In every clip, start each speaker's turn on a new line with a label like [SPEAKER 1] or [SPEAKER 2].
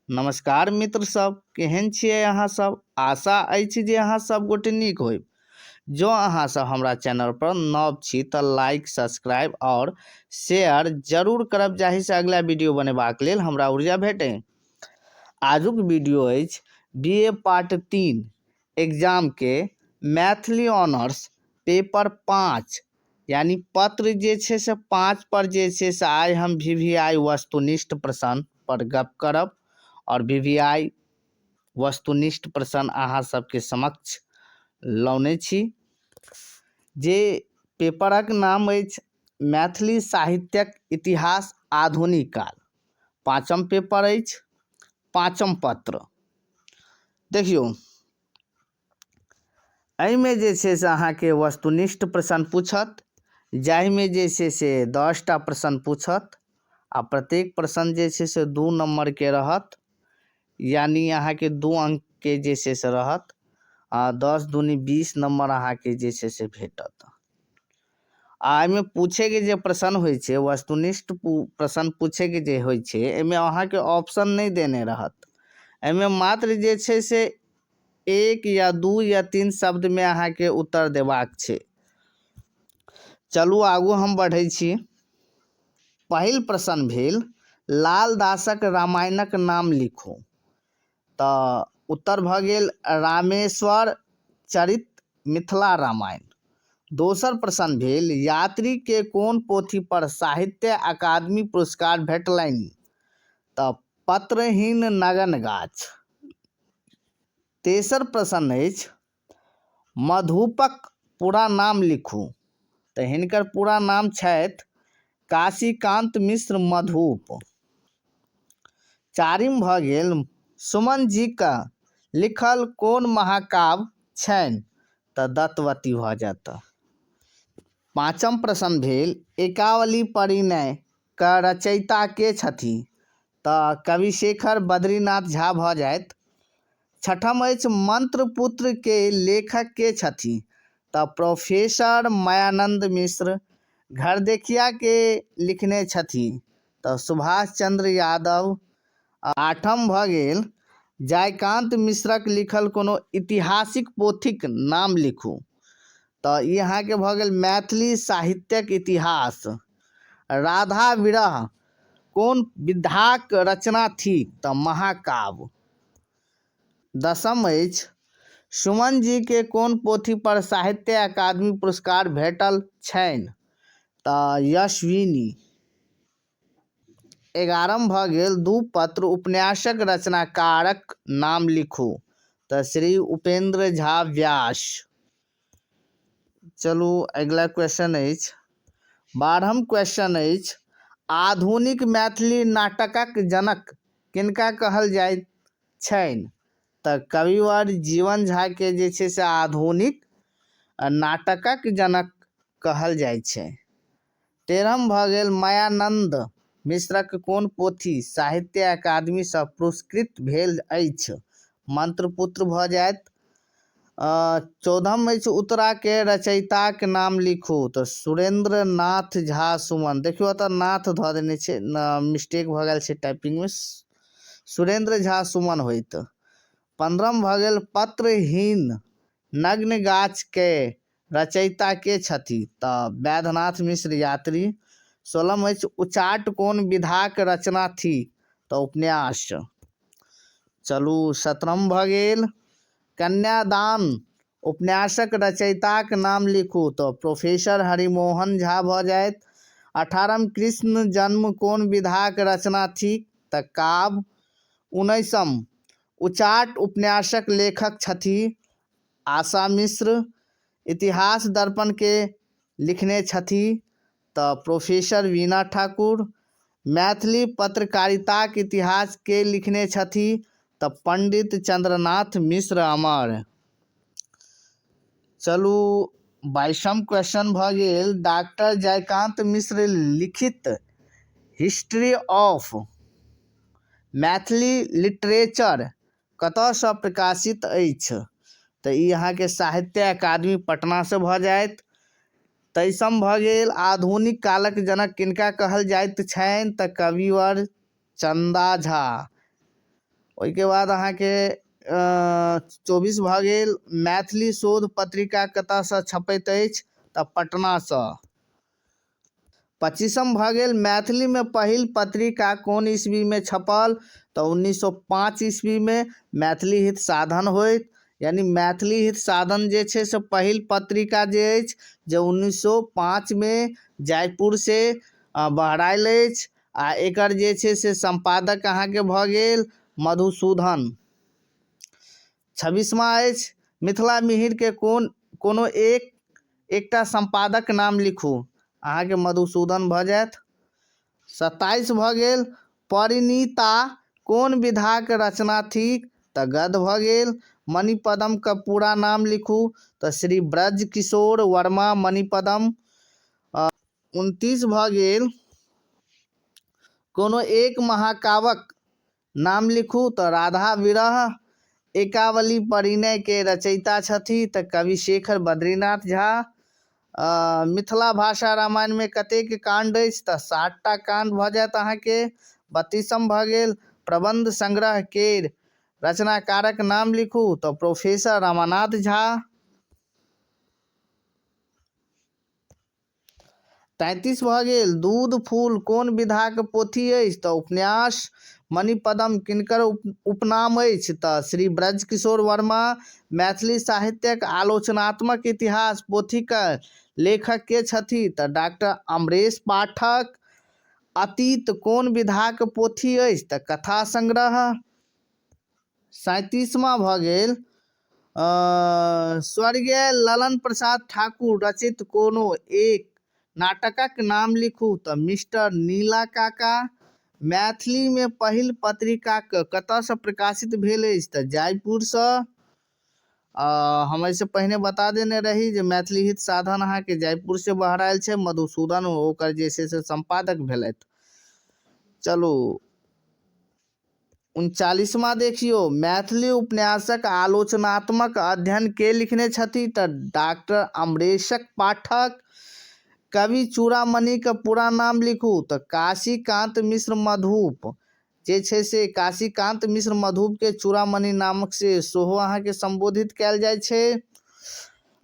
[SPEAKER 1] नमस्कार मित्र सब, केहन छियै अहाँ सब? आशा अछि जे अहाँ सब गोटे नीक होइब। जँ अहाँ सब हमरा चैनल पर नव छी तऽ लाइक, सब्सक्राइब और शेयर जरूर करब, जाहिसँ अगिला वीडियो बनेबाक लेल हमरा ऊर्जा भेटै। आजुक वीडियो अछि बी ए पार्ट 3 एग्जाम के मैथिली ऑनर्स पेपर 5 यानी पत्र जे छै से 5 पर जे छै से आइ हम वी वी आई वस्तुनिष्ठ प्रश्न पर गप करब और वी वी आई वस्तुनिष्ठ प्रश्न अहाँ सबके समक्ष लौने छी। जे पेपरक नाम अछि मैथिली साहित्यक इतिहास आधुनिक काल, पाँचम पेपर अछि, पाँचम पत्र। देखियौ, एहिमे जे छै से अहाँके वस्तुनिष्ठ प्रश्न पूछत, जाहिमे जे छै से 10टा प्रश्न पूछत आ प्रत्येक प्रश्न जे छै से 2 नम्बरके रहत, यानी अहाँके 2 अंकके जे छै से रहत आ 10 दूनी 20 नम्बर अहाँके जे छै से भेटत। आ एहिमे पूछैके जे प्रश्न होइ छै, वस्तुनिष्ठ प्रश्न पूछैके जे होइ छै, एहिमे अहाँके ऑप्शन नहि देने रहत। एहिमे मात्र जे छै से 1 या 2 या 3 शब्दमे अहाँके उत्तर देबाक छै। चलू आगू हम बढ़ै छी। पहिल प्रश्न भेल, लालदासक रामायणक नाम लिखू। तऽ उत्तर भऽ गेल रामेश्वर चरित मिथिला रामायण। दोसर प्रश्न भेल, यात्री के कोन पोथी पर साहित्य अकादमी पुरस्कार भेटलनि? तऽ पत्रहीन नगन गाछ। तेसर प्रश्न अछि, मधुपक पूरा नाम लिखू। तऽ हिनकर पूरा नाम छथि काशीकांत मिश्र मधुप। चारिम भऽ गेल, सुमन जीके लिखल कोन महाकाव्य छनि? तऽ दत्तवती भऽ जायत। पाँचम प्रश्न भेल, एकावली परिणय के रचयिता के छथि? तऽ कविशेखर बद्रीनाथ झा भऽ जायत। छठम अछि, मंत्रपुत्र के लेखक के छथि? तऽ प्रोफेसर मायानंद मिश्र। घरदेखिया के लिखने छथि? तऽ सुभाष चंद्र यादव। आठम भऽ गेल, जयकांत मिश्रक लिखल कोनो ऐतिहासिक पोथीक नाम लिखू। तऽ ई अहाँके भऽ गेल मैथिली साहित्यक इतिहास। राधा विरह कोन विधाक रचना थिक? तऽ महाकाव्य। दसम अछि, सुमन जी के कोन पोथी पर साहित्य अकादमी पुरस्कार भेटल छनि? तऽ यशस्विनी। 11 भऽ गेल, 2 पत्र उपन्यासक रचनाकारक नाम लिखू। तऽ श्री उपेंद्र झा व्यास। चलू अगिला क्वेश्चन अछि, 12म क्वेश्चन अछि, आधुनिक मैथिली नाटकक जनक किनका कहल जाइत छनि? तऽ कविवर जीवन झा के जे छै से आधुनिक नाटकक जनक कहल जाइ छै। 13म भऽ गेल, मायानंद मिश्रक कोन पोथी साहित्य अकादमीसँ पुरस्कृत भेल अछि? मंत्रपुत्र भऽ जायत। 14म अछि, उत्तराके रचयिताक नाम लिखू। तऽ सुरेंद्र नाथ झा सुमन। देखियौ, एतऽ नाथ धऽ देने छै, मिस्टेक भऽ गेल छै टाइपिंगमे, सुरेंद्र झा सुमन होइत। 15म भऽ गेल, पत्रहीन नग्न गाछ के रचयिता के छथि? तऽ वैद्यनाथ मिश्र यात्री। 16म अछि, उचाट कोन विधाक रचना थिक? तऽ उपन्यास। चलू 17म भऽ गेल, कन्यादान उपन्यासक रचयिताक नाम लिखू। तऽ प्रोफेसर हरिमोहन झा भऽ जायत। 18म, कृष्ण जन्म कोन विधाक रचना थिक? तऽ काव्य। 19म, उचाट उपन्यासक लेखक छथि आशा मिश्र। इतिहास दर्पण के लिखने छथि? तऽ प्रोफेसर वीणा ठाकुर। मैथिली पत्रकारिताक इतिहास के लिखने छथि? तऽ पंडित चंद्रनाथ मिश्र अमर। चलू 22म क्वेश्चन भऽ गेल, डॉक्टर जयकांत मिश्र लिखित हिस्ट्री ऑफ मैथिली लिटरेचर कतयसँ प्रकाशित अछि? तऽ ई अहाँके साहित्य अकादमी पटनासँ भऽ जायत। 23म भऽ गेल, आधुनिक कालक जनक किनका कहल जाइत छनि? तऽ कविवर चंदा झा। ओहिके बाद अहाँके 24 भऽ गेल, मैथिली शोध पत्रिका कतयसँ छपैत अछि? तऽ पटनासँ। 25म भऽ गेल, मैथिलीमे पहिल पत्रिका कोन ईस्वीमे छपल? तऽ 1905 ईस्वीमे मैथिली हित साधन होइत। यानी मैथिली हित साधन जे छै से पहिल पत्रिका जे अछि जे 1905मे जयपुरसँ बहरायल अछि आ एकर जे छै से सम्पादक अहाँके भऽ गेल मधुसूदन। 26मा अछि, मिथिला मिहिरके कोन कोनो एक एकटा सम्पादक नाम लिखू। अहाँके मधुसूदन भऽ जायत। 27 भऽ गेल, परिणीता कोन विधाक रचना थिक? तऽ गद्य भऽ गेल। मणिपद्मके पूरा नाम लिखू। तऽ श्री ब्रज किशोर वर्मा मणिपद्म। 29 भऽ गेल, कोनो एक महाकाव्यक नाम लिखू। तऽ राधा विरह। एकावली परिणय के रचयिता छथि? तऽ कवि शेखर बद्रीनाथ झा। मिथिला भाषा रामायणमे कतेक काण्ड अछि? तऽ 7टा काण्ड भऽ जायत अहाँके। 32म भऽ गेल, प्रबन्ध संग्रह केर रचनाकारक नाम लिखू। तऽ प्रोफेसर रमानाथ झा। 33 भऽ गेल, दूध फूल कोन विधाक पोथी अछि? तऽ उपन्यास। मणिपद्म किनकर उपनाम अछि? तऽ श्री ब्रजकिशोर वर्मा। मैथिली साहित्यक आलोचनात्मक इतिहास पोथीक लेखक के छथि? तऽ डॉक्टर अमरेश पाठक। अतीत कोन विधाक पोथी अछि? तऽ कथा संग्रह। 37मा भऽ गेल, स्वर्गीय ललन प्रसाद ठाकुर रचित कोनो एक नाटकक नाम लिखू। तऽ मिस्टर नीला काका। मैथिलीमे पहिल पत्रिका कतयसँ प्रकाशित भेल अछि? तऽ जयपुरसँ। हम एहिसँ पहिने बता देने रही जे मैथिली हित साधन अहाँके जयपुरसँ बहरायल छै, मधुसूदन ओकर जे छै से सम्पादक भेलथि। चलू 39मा देखियौ, मैथिली उपन्यासक आलोचनात्मक अध्ययन के लिखने छथि? तऽ डॉक्टर अमरेशक पाठक। कवि चूड़ामणिके पूरा नाम लिखू। तऽ काशीकान्त मिश्र मधुप। जे छै से काशीकान्त मिश्र मधुपके चूड़ामणि नामक से सेहो अहाँके सम्बोधित कयल जाइ छै।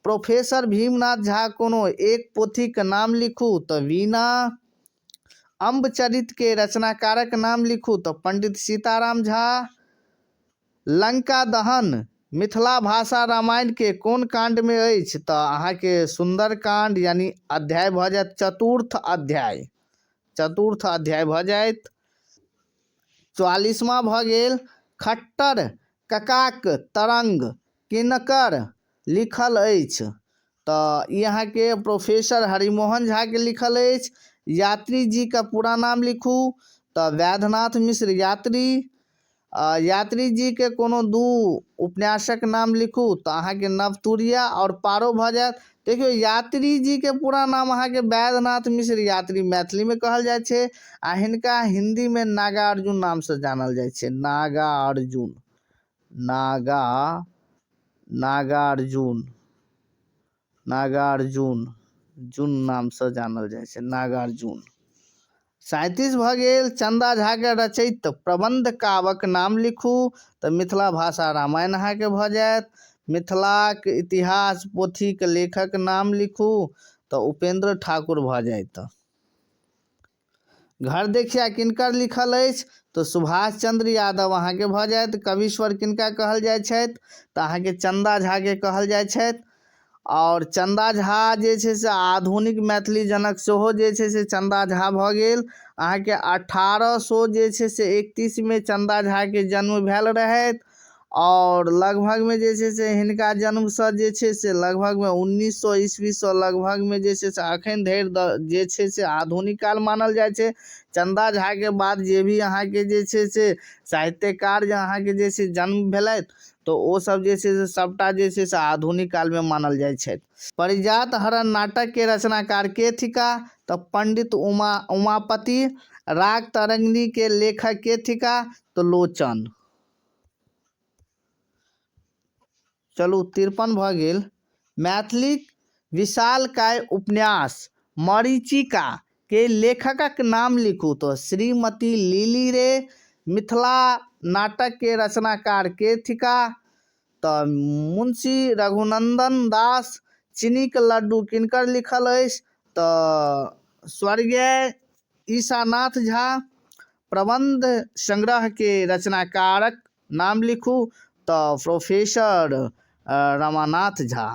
[SPEAKER 1] प्रोफेसर भीमनाथ झा कोनो एक पोथीके नाम लिखू। तऽ वीणा। अम्बचरित के रचनाकारक नाम लिखू। तऽ पंडित सीताराम झा। लंका दहन मिथिला भाषा रामायण के कोन कांड मे अछि? तऽ अहाँके सुन्दर कांड, यानी अध्याय भऽ जायत चतुर्थ अध्याय, चतुर्थ अध्याय भऽ जायत। 44मा भऽ गेल, खट्टर ककाक तरंग किनकर लिखल अछि? तऽ ई अहाँके प्रोफेसर हरिमोहन झाके लिखल अछि। यात्री जीके पूरा नाम लिखू। तऽ वैद्यनाथ मिश्र यात्री। यात्री जीके कोनो दू उपन्यासक नाम लिखू। तऽ अहाँके नवतुरिया आओर पारो भऽ जायत। देखियौ, यात्री जीके पूरा नाम अहाँके वैद्यनाथ मिश्र यात्री मैथिलीमे कहल जाइ छै आ हिनका हिन्दीमे नागार्जुन नामसँ जानल जाइ छै। नागार्जुन, नागा, नागार्जुन, नागार्जुन जुन नामसँ जानल जाइ छै, नागार्जुन। 37 भऽ गेल, चन्दा झाके रचित प्रबन्ध काव्यक नाम लिखू। तऽ मिथिला भाषा रामायण अहाँके भऽ जायत। मिथिलाक इतिहास पोथीक लेखक नाम लिखू। तऽ उपेंद्र ठाकुर भऽ जायत। घर देखिया किनकर लिखल अछि? तऽ सुभाष चंद्र यादव अहाँके भऽ जायत। कवीश्वर किनका कहल जाइ छथि? तऽ अहाँके चन्दा झाके कहल जाइ छथि। आओर चन्दा झा जे छै से आधुनिक मैथिली जनक सेहो जे छै से चन्दा झा भऽ गेल। अहाँके 1800 जे छै से 31मे चन्दा झाके जन्म भेल रहथि आओर लगभगमे जे छै से हिनका जन्मसँ जे छै से लगभगमे 1900 ईस्वीसँ लगभगमे जे छै से अखन धरि जे छै से आधुनिक काल मानल जाइ छै। चन्दा झाके बाद जे भी अहाँके जे छै से साहित्यकार जे अहाँके जे छै जन्म भेलथि तऽ ओसभ जे छै से सभटा जे छै से आधुनिक कालमे मानल जाइ छथि। परिजात हरण नाटकके रचनाकार के थिका? तऽ पंडित उमापति। राग तरंगिणी के लेखक के थिका? तऽ लोचन। चलू 53 भऽ गेल, मैथिलीक विशालकाय उपन्यास मरीचिका के लेखकक नाम लिखू। तऽ श्रीमती लिली रे। मिथिला नाटकके रचनाकार के थिकाह? तऽ मुंशी रघुनन्दन दास। चीनीक लड्डू किनकर लिखल अछि? तऽ स्वर्गीय ईशानाथ झा। प्रबंध संग्रहके रचनाकारक नाम लिखू। तऽ प्रोफेसर रमानाथ झा।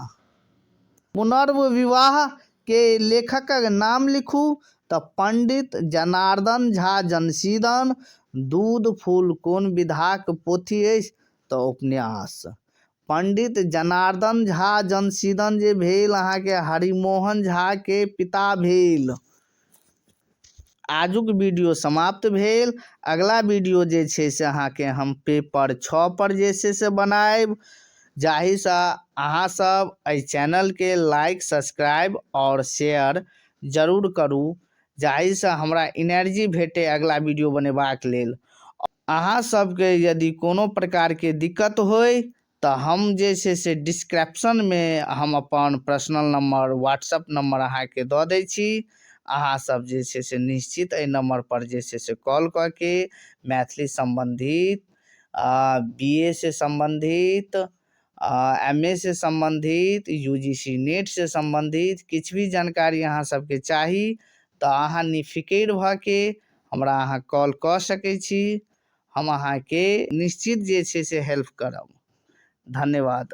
[SPEAKER 1] पुनर्विवाह के लेखकक नाम लिखू। तऽ पंडित जनार्दन झा जनसीदन। दूध फूल कोन विधाक पोथी अछि? तऽ उपन्यास। पंडित जनार्दन झा जनसीदन जे भेल अहाँके हरिमोहन झा के पिता भेल। आजुक वीडियो समाप्त भेल। अगला वीडियो जे छै से अहाँके हम पेपर 6 पर जे छै से बनायब, जाहिसँ अहाँ सब एहि चैनलके लाइक, सब्सक्राइब आओर शेयर जरूर करू, जाहिसँ हमरा एनर्जी भेटै अगला वीडियो बनेबाक लेल। अहाँ सबके यदि कोनो प्रकारके दिक्कत होय तऽ हम जे छै से डिस्क्रिप्शनमे हम अपन पर्सनल नंबर, व्हाट्सअप नंबर अहाँके दऽ दै छी। अहाँ सब जे छै से निश्चित एहि नंबर पर जे छै से कॉल कऽ के मैथिली सम्बन्धित, बी ए से सम्बन्धित, एम ए से सम्बन्धित, यू जी सी नेट से सम्बन्धित किछु भी जानकारी अहाँ सबके चाही तऽ अहाँ निफिकिर भऽ के हमरा अहाँ कॉल कऽ सकै छी। हम अहाँके निश्चित जे छै से हेल्प करब। धन्यवाद।